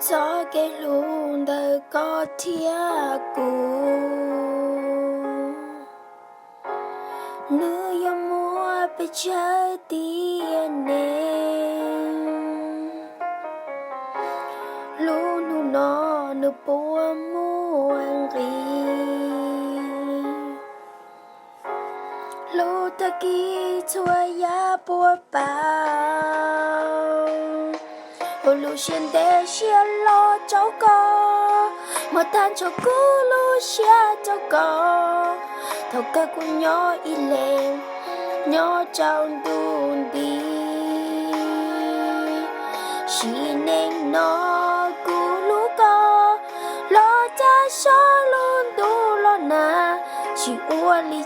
Txoj kev hlub ntawm koj thiab kuv, nws yuav muaj pes tsawg tiam neeg, lub hnub no nws puas muaj nqis. Hlub tag kis txhua yam puas pab, ua lub siab ntev siab loj rau koj, muab tag nrho kuv lub siab rau koj. Thaum kawg kuv nyob ib leeg, nyob rau ntu nti. Sim neej no kuv hlub koj, los ntawm sab lub ntuj los nag, tsis ua li